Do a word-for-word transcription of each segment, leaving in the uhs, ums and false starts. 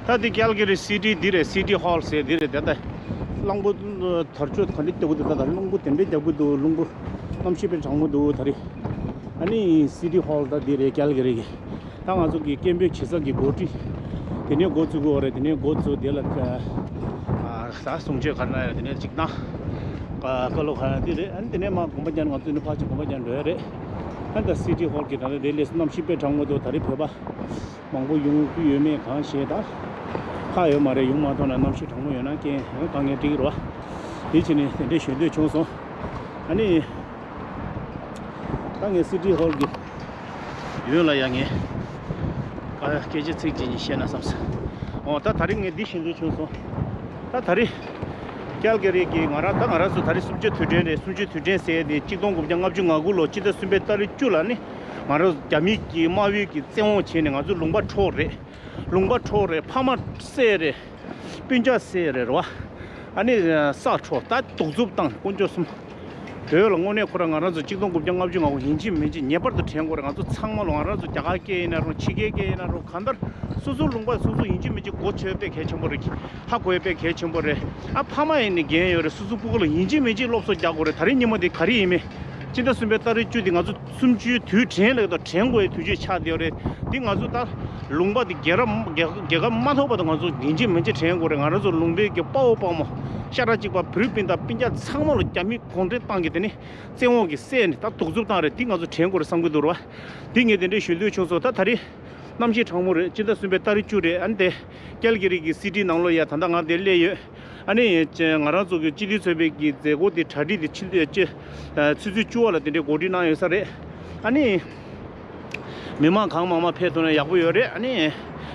ད་འདི་ཀལ་ག་རི་སི་ཊི་འདི་རེད། སི་ཊི་ཧོལ་ཟེར་འདི་རེད། ད་ལྟ་རླངས་འཁོར་དར་ལྕོག་ག་འདྲ་རྒྱག་གི་འདུག་ད་ལྟ་རླངས་འཁོར་དེ་འདྲ་རྒྱག་གི་འདུག་རླངས་འཁོར་གནམ་གཤིས་དཔེ་གྲང་མོ་འདུག་ད་རེད། ཨ་ནི་སི་ཊི་ཧོལ་ད་འདི་རེད། ཀལ་ག་རི་གི། ད་ང་ཚོ་གི་སྐད་འབོད་བྱེད་ས་གི་འགོ་ཁྲིད་དེ་ནས་འགོ་བཙུགས་དགོས་རེད། དེ་ནས་འགོ་བཙུགས་དེ་ལ་ཨ་ད་གསུང་ཆོས་ག་རེ་གནང་ཡ་རེད། དེ་ནས་གཅིག་གནང་། ཨ་བཀའ་སློབ་ག་རེ་འདི་རེད། ཨ་ནི་དེ་ནས་མར་དགོན་པ་རྒྱག་ནས་ང་ཚོ་ནི་ཕར་ཕྱིན་དགོན་པ་རྒྱག་འགྲོ་ཡ་རེད། ཨ་ད་སི་ཊི་ཧོལ་གི་ད་ལྟ་དེ་སླེབས་སོང་། གནམ་གཤིས་དཔེ་གྲང་མོ་འདུག་ད་རེས་བོད་པ་མང་པོ་ཡོང་གི་ཡོད་མེད་གང་ཤེས། ད་ཁག་ཡོད་མ་རེད། ཡོང་མ་ཐུབ་ན་གནམ་གཤིས་གྲང་མོ་ཡོད་ན་རྐྱེན་ཡང་དཀའ་ངལ་འཕྲད་ཀྱི་རེད་བ། དེ་བྱས་ནས་དེ་འདྲའི་ཞུ་འདོད་བྱུང་སོང་། ཨ་ནི་ད་ངས་སི་ཊི་ཧོལ་གྱི་ཡོད་ལ་ཡ་ངས་ཨ་སྐད་ཆ་ཚིག་གཅིག་གཉིས་བཤད་ན་བསམ་སོང་། འོ་ད་ད་རེས་ངས་འདི་ཞུ་འདོད་བྱུང་སོང་། ད་ད་རེས་ཀལ་ག་རི་གི་ང་རང་ད་ང་རང་ཚོ་ད་རེས་གསུམ་བཅུའི་དུས་དྲན་རེད། གསུམ་བཅུའི་དུས་དྲན་ཟེར་ཡ་དེ་གཅིག་སྟོང་དགུ་བརྒྱ་ལྔ་བཅུ་ང་དགུ་ལོ་སྤྱི་ཟླ་གསུམ་པའི་ཏ་རིག་བཅུ་ལ་ནི་ང་རང་རྒྱ་མི་གི་དམག་ཡུལ་གྱི་བཙན་འོག་བྱས་ནས་ང་ཚོ་ལུང་པ་འཕྲོག་རེད། ལུང་པ་འཕྲོག་རེད། ཕ་མ་བསད་རེད། སྤུན་ཀྱག་བསད་རེད་རེད་བ། ཨ་ནི་ས་འཕྲོག་ད་གདུག་རྩུབ་བཏང་དཀོན་མཆོག་གསུམ། བོད་ལ་དངོས་གནས་ཁོ་རང་ང་རང་ཚོ་གཅིག་སྟོང་དགུ་བརྒྱ་ལྔ་བཅུ་ང་དགུ་ཡིན་གཅིག་མིན་གཅིག་ངེས་པར་དུ་དྲན་དགོས་རེད། ང་ཚོ་ཚང་མ་ལ་ང་རང་ཚོ་རྒྱ་གར་སྐད་ཡིན་ན་རུང་ཕྱི་རྒྱལ་སྐད་ཡིན་ན་རུང་གང་ལྟར་སོ་སོའི་ལུང་པ་སོ་སོ་ཡིན་གཅིག་མིན་གཅིག་གོ་ཆོད་དཔེ་གལ་ཆེན་པོ་རེད། ཧ་གོ་ཡ་དཔེ་གལ་ཆེན་པོ་རེད། ཨ་ཕ་མ་ཡིན་ནི་འགན་ཡོད་རེད། སོ་སོའི་སྤུ་གུ་ལ་ཡིན་གཅིག་མིན་གཅིག་སློབ་གསོ་རྒྱག་དགོས་རེད། ད་རེས་ཉིན་མོ་འདི་ག་རེ་ཡིན་མིན། སྤྱི་ཟླ་གསུམ་པའི་ཏ་རིག་བཅུ་འདི་ང་ཚོ་གསུམ་བཅུའི་དུས་དྲན་ལ་དང་དྲན་དགོས་ཡའི་དུས་ཚོད་ཆགས་བསྡད་ཡོད་རེད། འདི་ང་ཚོ་ད་ལུང་པ་འདི་རྒྱལ་རབས་རྒྱལ་རྒྱལ་ཁ་མ་ཐོབ་བར་དུ་ང་ཚོ་ཡིན་གཅིག་མིན་གཅིག་དྲན་དགོས་རེད། ང་རང་ཚོ་ལུང་པའི་གི་དཔའ་བོ་དཔའ་མོ་ཤ་ཁྲག་གཅིག་པ་བོད་རིགས་སྤུན་ཟླ་སྤུན་ཀྱག་ཚང་མ་ལ་རྒྱ་མི་གུང་ཁྲན་ཏང་གིས་དེ་ནི་བཙན་འོག་གིས་བསད་ནས་ད་གདུག་རྩུབ་བཏང་རེད། འདི་ང་ཚོ་དྲན་དགོས་རེད་བསམ་གྱི་འདུག་རེད་བ། འདི་ངས་དེ་འདྲའི་ཞུ་འདོད་བྱུང་སོང་། ད་ད་རེས་གནམ་གཤིས་གྲང་མོ་རེད། སྤྱི་ཟླ་གསུམ་པའི་ཏ་རིག་བཅུ་རེད། ཨ་ནི་དེ་ཀལ་ག་རི་གི་སི་ཊི་ནང་ལོགས་ཡ་ད་ལྟ་ང་འདིར་སླེབས་ཡོད། ཨ་ནི་ང་རང་ཚོ་གི་སྤྱི་འཐུས་ཚོགས་པའི་གི་མཛད་སྒོ་དེ་གྲ་སྒྲིག་དེ་ཕྱི་ལོ་ཆུ་ཚོད་བཅུ་པ་ལ་དེ་འདྲའི་གོ་སྒྲིག་གནང་ཡོད་ས་རེད། ཨ་ནི་མི་མང་གང་མང་མང་ཕེབས་ཐུབ་ན་ཡག་པོ་ཡོད་རེད། ཨ་ནི་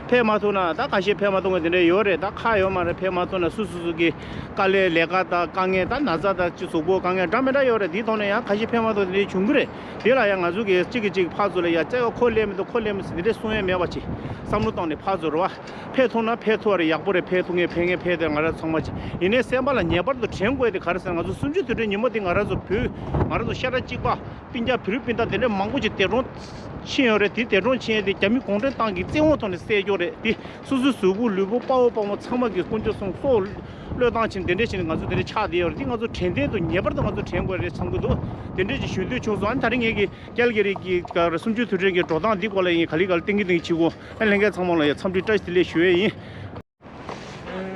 ཕེབས་མ་ཐུབ་ན་ད་ཁ་ཤས་ཕེབས་མ་ཐུབ་མཁན་དེ་འདྲ་ཡོད་རེད། ད་ཁག་ཡོད་མ་རེད། ཕེབས་མ་ཐུབ་ན་སུ་སུ་སུ་གི་དཀའ་ལས་ལས་ཀ་དང་དཀའ་ངལ་ད་ན་ཚ་དང་ཅི་གཟུགས་པོ་དཀའ་ངལ་འདྲ་མི་འདྲ་ཡོད་རེད། དེའི་ཐོག་ནས་ཡང་ཁ་ཤས་ཕེབས་མ་ཐུབ་དེ་འདྲ་བྱུང་གི་རེད། དེ་ལ་ཡང་ང་ཚོ་གི་གཅིག་གིས་གཅིག་ཕར་ཚུར་ལ་ཡ་ཅག་ཁོ་སླེབས་མི་འདུག་ཁོ་སླེབས་མི་སྲིད་དེ་འདྲ་གསུང་ཡས་མེད་པ་ཅིག་བསམ་བློ་བཏང་ནས་ཕར་ཚུར་རེད་བ། ཕེབས་ཐུབ་ན་ཕེབས་ཐུབ་པ་རེད། ཡག་པོ་རེད། ཕེབས་ཐུབ་མཁན་ཕེབས་མཁན་ཕེབས་ཏེ་ང་རང་ཚང་མ་ཅིག་ཡིན་ནའི་སེམས་པ་ལ་ངེས་པར་དུ་དྲན་དགོས་དེ་ག་རེ་ཟེར་ན་ང་ཚོ་གསུམ་བཅུའི་དུས་དྲན་ཉིན་མོ་དེ་ང་རང་ཚོ་བོད་ང་རང་ཚོ་ཤ་ཁྲག་གཅིག་པ་སྤུན་ཀྱག་བོད་རིགས་སྤུན་ཟླ་དེ་འདྲ་མང་པོ་ཅིག་འདས་གྲོངས་ཕྱིན་ཡོད་རེད། དེ་འདས་གྲོངས་ཕྱིན་ཡས་དེ་རྒྱ་མི་གུང་ཁྲན་ཏང་གིས་བཙན་དབང་ཐོག་ནས་བསད་རྒྱུ་རེད། དེ་སོ་སོའི་གཟུགས་པོ་ལུས་པོ་དཔའ་བོ་དཔའ་མོ་ཚང་མ་གིས་དཀོན་མཆོག་གསུམ་སྲོག་བློས་བཏང་ཕྱིན་དེ་འདྲ་བྱས་ནས་ང་ཚོ་དེ་འདྲ་ཆགས་བསྡད་ཡོད་རེད། དེ་ང་ཚོ་དྲན་རྟེན་དུ་ངེས་པར་དུ་ང་ཚོ་དྲན་དགོས་རེད་བསམ་གྱི་འདུག་དེ་འདྲ་ཅིག་ཞུ་འདོད་བྱུང་སོང་། ཨ་ནི་ད་རེས་ངེད་ཀྱི་ཀལ་ག་རི་གི་གསུམ་བཅུའི་དུས་དྲན་གྱི་འགྲོ་སྟངས་འདི་སྐོར་ལ་ཡིན་ག་ལེ་ག་ལེ་གཏན་འཁེལ་གཏན་འཁེལ་བྱེད་དགོས། ཨ་ལྷན་རྒྱས་ཚང་མ་ལ་ཡང་འཚམས་འདྲི་བཀྲ་ཤིས་བདེ་ལེགས་ཞུ་ཡས་ཡིན། ཨ།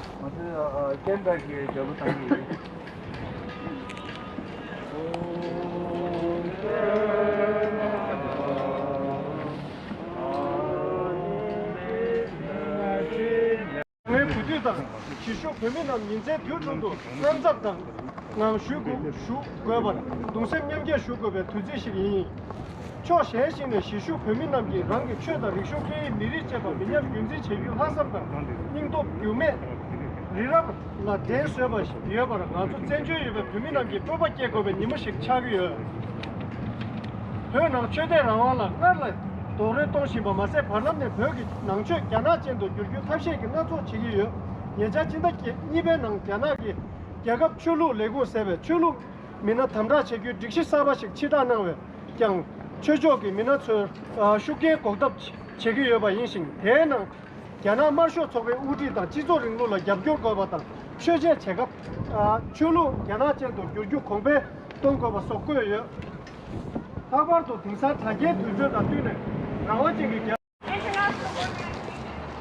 ང་ཚོས་ཨ་རྟེན་འབྲེལ་གྱི་རྒྱལ་པོ་བཏང་གི་ཡིན། ངའི་བུ་དུས་དང་གཞིས་བཞུགས་བོད་མི་རྣམས་ཉིན་མཚན་དུས་དྲུག་ཏུ་སེམས་འཚབ་དང་ངང་བཞུགས་དགོས་བཞུགས་དགོས་པར་གདུང་སེམས་མཉམ་སྐྱེད་ཞུ་དགོས་པའི་དུས་ཚིགས་ཤིག་ཡིན། ཕྱོགས་གཞན་ཞིག་ནས་གཞིས་བཞུགས་བོད་མི་རྣམས་ཀྱིས་རང་གི་ཆོས་དང་རིག་གཞུང་སྐད་ཡིག་མི་རིགས་བཅས་པ་མི་ཉམས་རྒྱུན་འཛིན་བྱེད་རྒྱུ་ལྷག་བསམ་དང་སྙིང་སྟོབས་འགྱུར་མེད་རི་རབ་ལ་འགྲན་བཟོད་པ་ཞིག་ཡོད་པར་ང་ཚོ་བཙན་བྱོལ་ཡོད་པའི་བོད་མི་རྣམས་ཀྱིས་སྤོབས་པ་སྐྱེ་དགོས་པའི་ཉིན་མོ་ཞིག་ཆགས་ཀྱི་ཡོད། བོད་ནང་ཆོས་དད་རང་དབང་ལ་སྔར་ལས་རྡོག་རོལ་གཏོང་བཞིན་པ་མ་ཟད། བར་ལམ་ནས་བོད་ཀྱི་ནང་ཆོས་རྒྱ་ནག་ཅན་དུ་བསྒྱུར་རྒྱུའི་ཐབས་ཤེས་ཀྱི་སྣ་ཚོགས་བྱེད་ཀྱི་ཡོད། ཉེ་ཆར་ཕྱི་ཟླ་གཉིས་པའི་ནང་རྒྱ་ནག་གི་ རྒྱལ་ཁབ་ཆོས་ལུགས་ལས་ཁུངས་ཟེར་བས་ཆོས་ལུགས་མི་སྣ་དམ་དྲག་བྱེད་རྒྱུའི་སྒྲིག་གཞི་གསར་པ་ཞིག་ཕྱིར་བསྒྲགས་གནང་བས་ཀྱང་ཆོས་ཕྱོགས་ཀྱི་མི་སྣ་ཚོའི་ཤུགས་རྐྱེན་འགོག་ཐབས་བྱེད་ཀྱི་ཡོད་པ་ཡིན་ཞིང་། དེའི་ནང་རྒྱ་ནག་དམར་ཤོག་ཚོགས་པའི་དབུ་ཁྲིད་དང་སྤྱི་ཚོགས་རིང་ལུགས་ལ་རྒྱབ་སྐྱོར་དགོས་པ་དང་། ཆོས་བྱེད་བྱེད་སྐབས་ཆོས་ལུགས་རྒྱ་ནག་ཅན་དུ་བསྒྱུར་རྒྱུ་གོང་འཕེལ་གཏོང་དགོས་པ་སོགས་བཀོད་ཡོད། ལྷག་པར་དུ་དེང་སང་དྲ་རྒྱའི་དུས་ཚོད་དང་བསྟུན་ནས་རང་དབང་ཅན་གྱི་རྒྱལ། International organizations,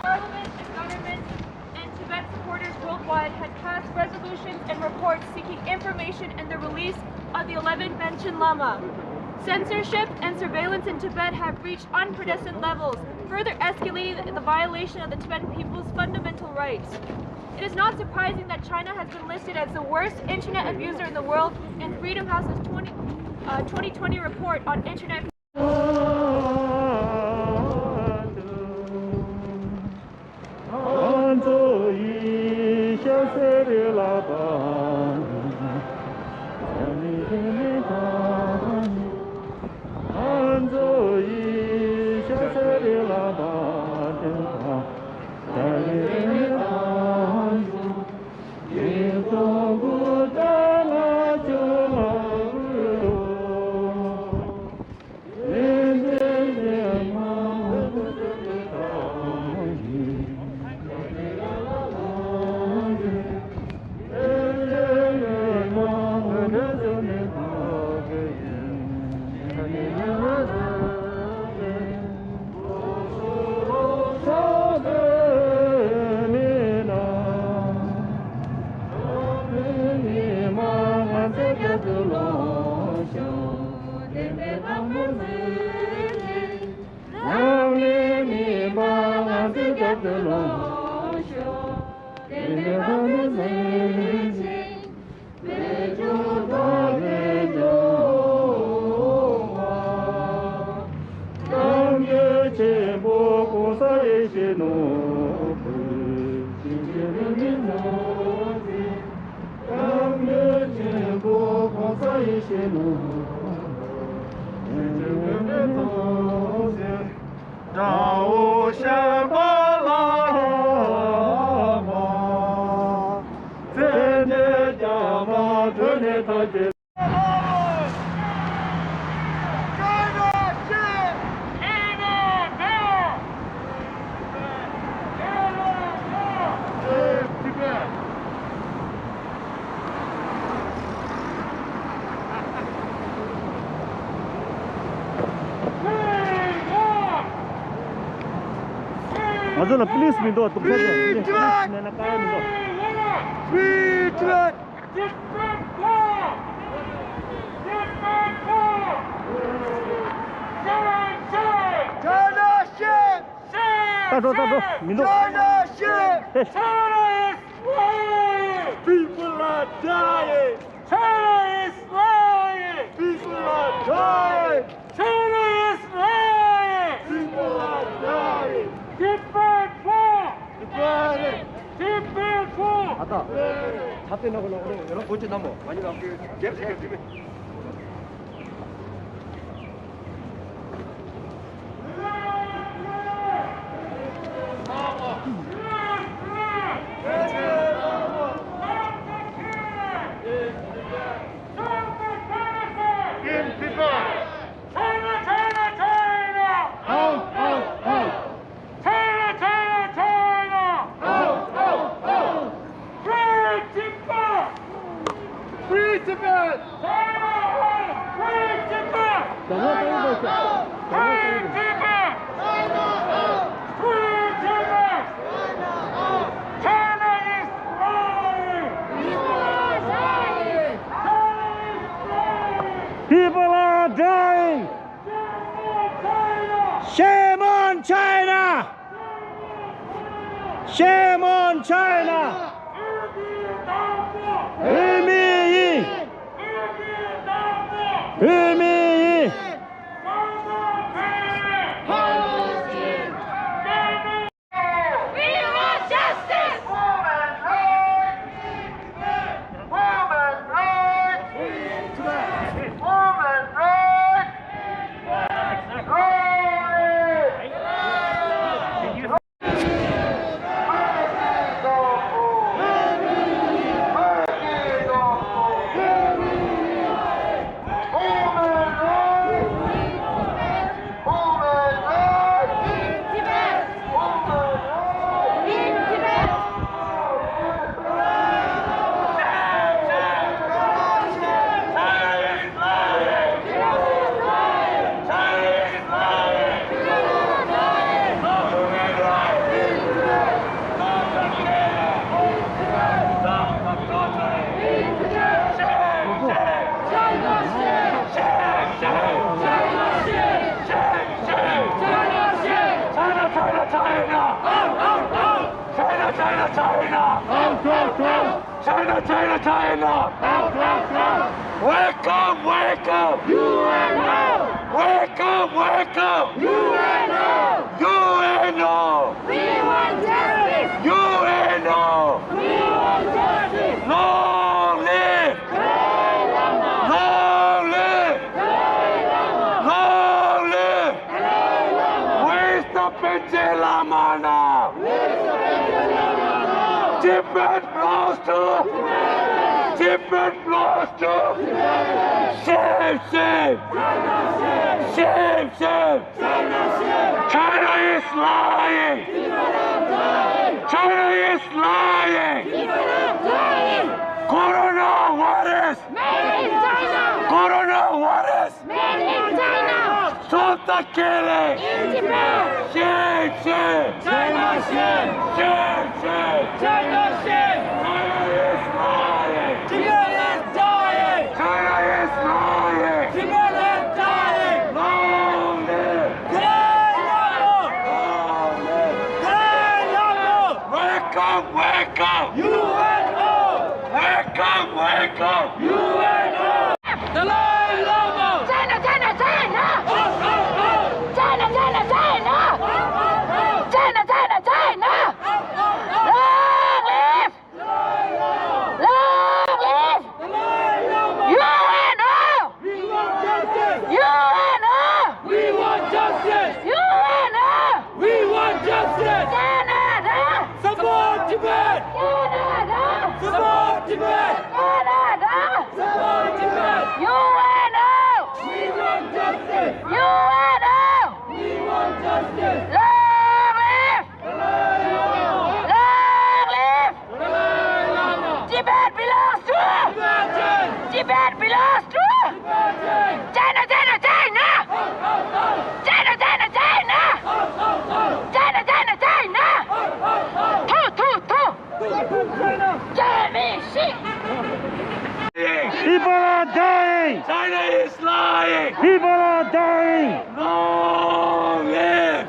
parliaments, and governments, and Tibet supporters worldwide had passed resolutions and reports seeking information and the release of the eleventh Panchen Lama. Censorship and surveillance in Tibet have reached unprecedented levels, further escalating the violation of the Tibetan people's fundamental rights. It is not surprising that China has been listed as the worst internet abuser in the world in Freedom House's twenty, uh, twenty twenty report on internet ང་ཚོ་ལ་པུ་ལིས་མི་འདུག་རྡུང་ས་ཅན། Free Tibet! ནས་ན་ཀ་ཡ་མི་འདུག Free Tibet! Tibet go! Tibet go! Shame, shame! China shame! Shame, ད་འགྲོ་ད་འགྲོ། shame! མི་འདུག China shame! ཧེ། China is lying! People are dying! China is lying! People are dying! China is lying! People are dying! Tibet go! Tibet go! ཨ་ད། ད་དེ་ན་གོ་ན་གོ་ན་ཡོད་ན་གོ་ཅི་ན་མོ། ང་ཉིད་ལ་རྒྱབ་ཞིག་རྒྱབ་ཞིག China, China, China! Out, out, out! China, China, China! Out, out, out! Free Tibet! Free Tibet! China out! Free Tibet! China out! Free Tibet! China out! Free Tibet! China out! China is lying! People are dying! China is lying! People are dying! Shame on China! Shame on China! བོད་མི་ཡིན། བོད་མི་ཡིན། We want justice! Women rights! Women rights! Women rights! China, China! Out, out, out! Wake up, wake up! U N O! Wake up, wake up! U N O! U N O! We want justice! U N O! We want justice! Long live! Dalai Lama! Long live! Dalai Lama! Long live! Dalai Lama! Where's the Panche Lama now? Where's the Panche Lama now? Tibet belongs to Tibet belongs to Shame, shame! Shame, shame! China is lying! China is lying! Coronavirus! Made in China! Coronavirus! Made in China! Stop the killing! In Tibet! Shame, shame! China shame! Shame, shame! China shame! China is lying! Tibet is dying! China is lying! Tibet is dying! Long live! Dalai Lama! Long live! Dalai Lama! Wake up, wake up! U N O! Wake up, wake up! U N O! Dalai Lama! China, China, China! Out, out, out! China, China, China! Out, out, out! China, China, China! Out, out, out! Long live! Dalai Lama! Long live! Dalai Lama! U N O! We want justice! U N O! We want justice! U N O! We want justice! Canada! Support Tibet! Canada! Support Tibet! Canada! Support Tibet! U N O! We want justice! U N O! We want justice! Long live! Long live! Tibet belongs to Tibet belongs to China, China, China! China, China, China! China, China, China! Two, two, two! China! People are dying! China is lying! People are dying! Long live!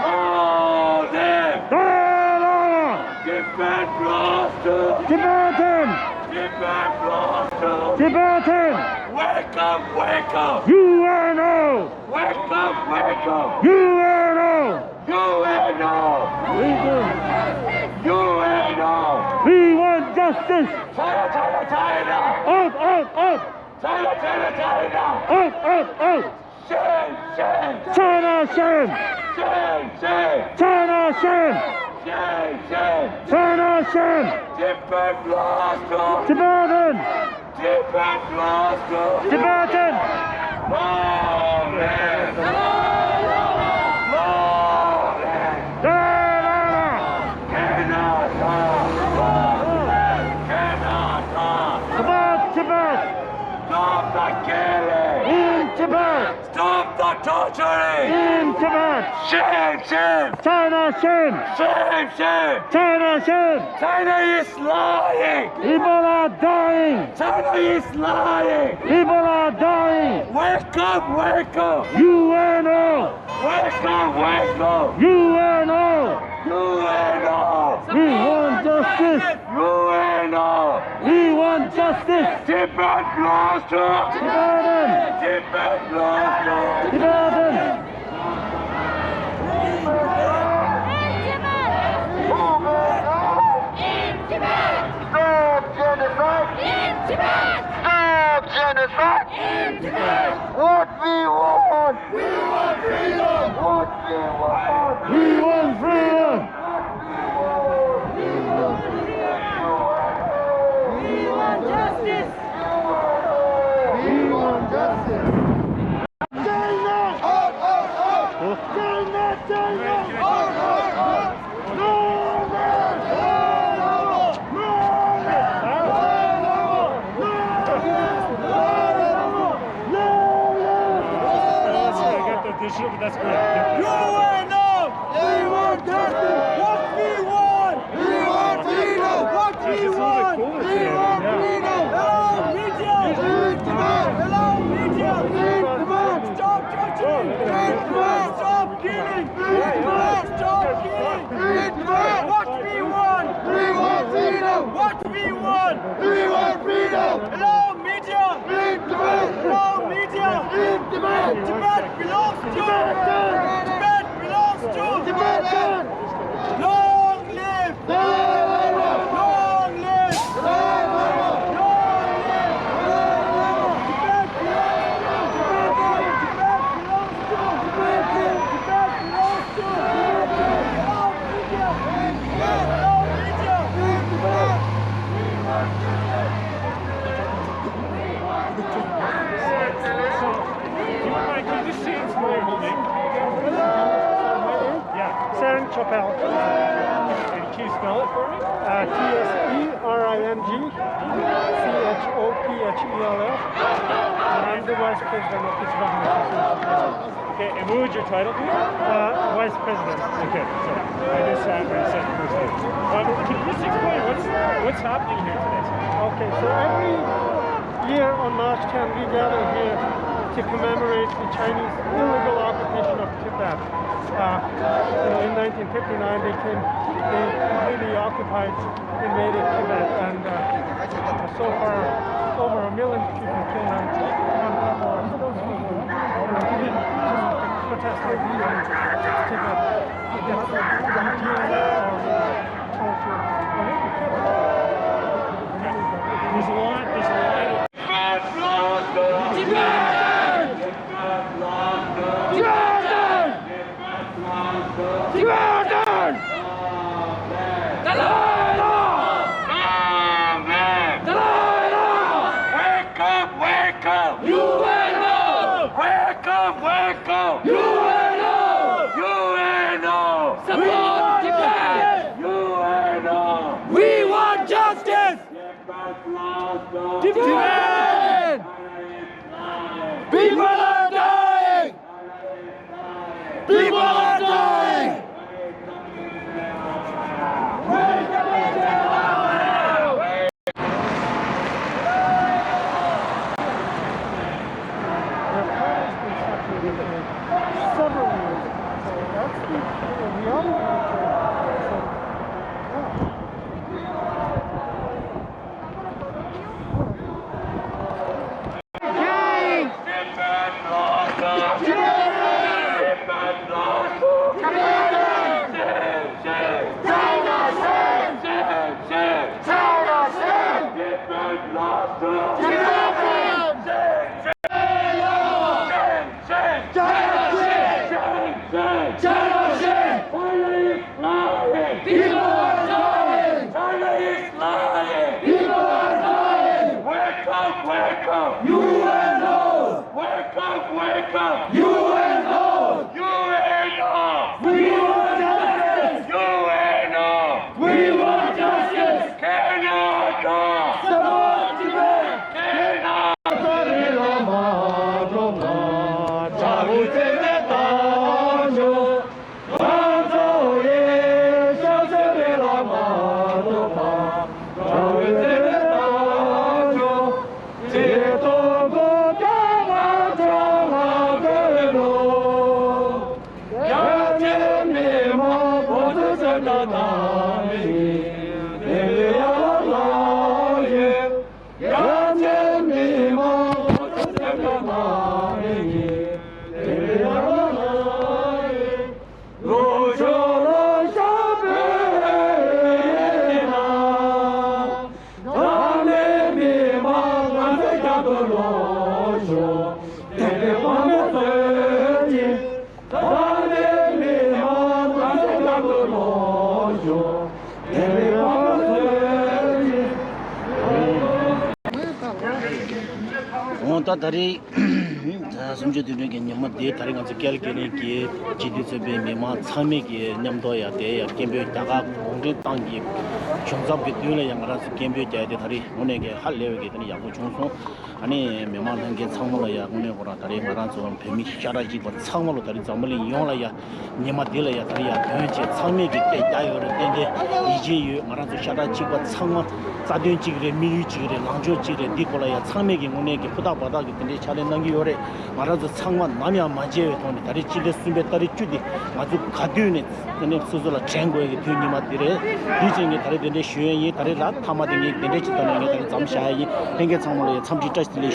Long live! Long live! Tibet belongs to Tibetan! Tibet belongs to Tibetan! Wake up, wake up! U N O! Wake up, wake up! U N O! U N O! We do. U N O! We want justice! China, China, China! Out, out, out! China, China, China! Out, out, out! Shame, shame! China shame! Shame, shame! China shame! Shame, shame! China shame! Tibet lost to Tibetan! Tibet lost to Tibetan! Long live! Long live! Dalai Lama! Canada! Canada! Stop Tibet! Stop the killing! In Tibet! Stop the torturing! In Tibet! Shame, shame! China shame! Shame, shame! China shame! China is lying! People are dying! China is lying! People are dying! Wake up, wake up! U N O! Wake up, wake up! U N O! U N O! We want justice! U N O! We want justice! Tibet lost to Tibetan! Tibet lost to Tibetan! Stop genocide! Stop genocide! What we want! We want freedom! What we want! We want freedom! We want justice! We want justice! China! Out, out, out! China, China! Out, out, out! No! U N O! We want justice! What we want! We want freedom! What we want! We want freedom! Allow media! Allow media! Stop torturing! Stop killing! Stop killing! What we want! We want freedom! What we We want, we want freedom. Allow media. Free Tibet. Allow media. Free Tibet. Tibet belongs to Tibetans. Tibet belongs to Tibetans. Long live. Long live. Long live. Tibet belongs to Tibetans. Tibet belongs to Tibetans. Tibet belongs to Tibetans. Allow media. Allow media. Yeah. Sering Chopel. And can you spell it for me? Uh, T S E R I N G C H O P H E L L. And I'm the vice president of the Tibetan Association. Okay, and what would your title be? Uh, vice president. Okay, so I just sat where you said first name. Um, can you just explain what's, what's happening here today? Okay, so every year on March tenth, we gather here to commemorate the Chinese illegal occupation of Tibet. Uh, you know, in nineteen fifty-nine, they came, they completely occupied, invaded Tibet, and uh, so far over a million people killed and one couple are still struggling. You know, even just protest like these in Tibet, it gets, uh, torture. There's a lot, there's a lot of Tibet! Tibet! Tibetan! Dalai Lama! Amen! Dalai Lama! Wake up, wake up! U N O! Wake up, wake up! U N O! U N O! Support Tibet! U N O! We want justice! Tibet! People are dying! People are dying! Several years. So that's the reality. So, yeah. China shame! China shame! China shame! China is lying! People are dying! China is lying! People are dying! Wake up, wake up! U N O! Wake up, wake up! U N O! U N O! We want justice! U N O! We want justice! Canada! Support Tibet! Canada! འོང་ད་ད་རེས་སུམ་ཅུ་དོན་གྲངས་ཀྱི་ཉི་མ་འདིར་ད་རེས་ང་ཚོ་ཀལ་ཀེ་རི་གི་སྤྱི་འཐུས་ཚོགས་པའི་མི་མང་ཚང་མས་ཀྱི་མཉམ་དུ་ཡ་དེ་ཡ་སྐད་འབོད་རྒྱ་གར་གུང་ཁྲན་ཏང་གི་གཞུང་ཚབ་ཀྱི་མདུན་ལ་ཡ་ང་རང་ཚོ་སྐད་འབོད་རྒྱག་ཡ་དེ་ད་རེས་དངོས་གནས་ཀྱི་ཧ་ལས་པའི་གི་དེ་ནི་ཡག་པོ་བྱུང་སོང་། ཨ་ནི་མི་མང་ལྷན་རྒྱས་ཚང་མ་ལ་ཡ་དངོས་གནས་ཁོ་རང་ད་རེས་ང་རང་ཚོ་བོད་མི་ཤ་ཁྲག་གཅིག་པ་ཚང་མ་ལ་ད་རེས་འཛམ་བུ་གླིང་ཡོངས་ལ་ཡ་ཉི་མ་འདི་ལ་ཡ་ད་རེས་ཡ་དོན་ཆེ་ཚང་མས་ཀྱི་སྐད་རྒྱག་ཡོད་རེད། ཏན་ཏན་ཡིད་ཆེས་ཡོད། ང་རང་ཚོ་ཤ་ཁྲག་གཅིག་པ་ཚང་མ་རྩ་དོན་གཅིག་རེད། དམིགས་ཡུལ་གཅིག་རེད། ལངས་ཕྱོགས་གཅིག་རེད། འདི་སྐོར་ལ་ཡ་ཚང་མས་ཀྱི་དངོས་གནས་ཀྱི་ཧུར་ཐག་འབད་ཐག་གི་དེ་འདྲའི་ཕྱག་ལས་གནང་གི་ཡོད་རེད། ང་རང་ཚོ་ཚང་མ་ནམ་ཡང་མ་བརྗེད་པའི་ཐོག་ནས་ད་རེས་སྤྱི་ཟླ་གསུམ་པའི་ཏ་རིག་བཅུ་འདི་ང་ཚོ་ག་དུས་ནས་དེ་ནས་སོ་སོ་ལ་དྲན་དགོས་ཀྱི་དུས་ཉི་མ་འདི་རེད། དེ་བཞིན་གྱི་ད་རེས་འདི་ འདྲ་ཞུ་ཡ་ཡིན། ད་རེས་ལ་མཐའ་མ་དེ་ངས་དེ་འདྲ་ཅིག་བཏང་ནས་ངས་ད་རེས་མཚམས་བཞག་ཡ་ཡིན། ལྷན་རྒྱས་ཚང་མ་ལ་ཡང་འཚམས་འདྲི་བཀྲ་ཤིས་བདེ་ལེགས།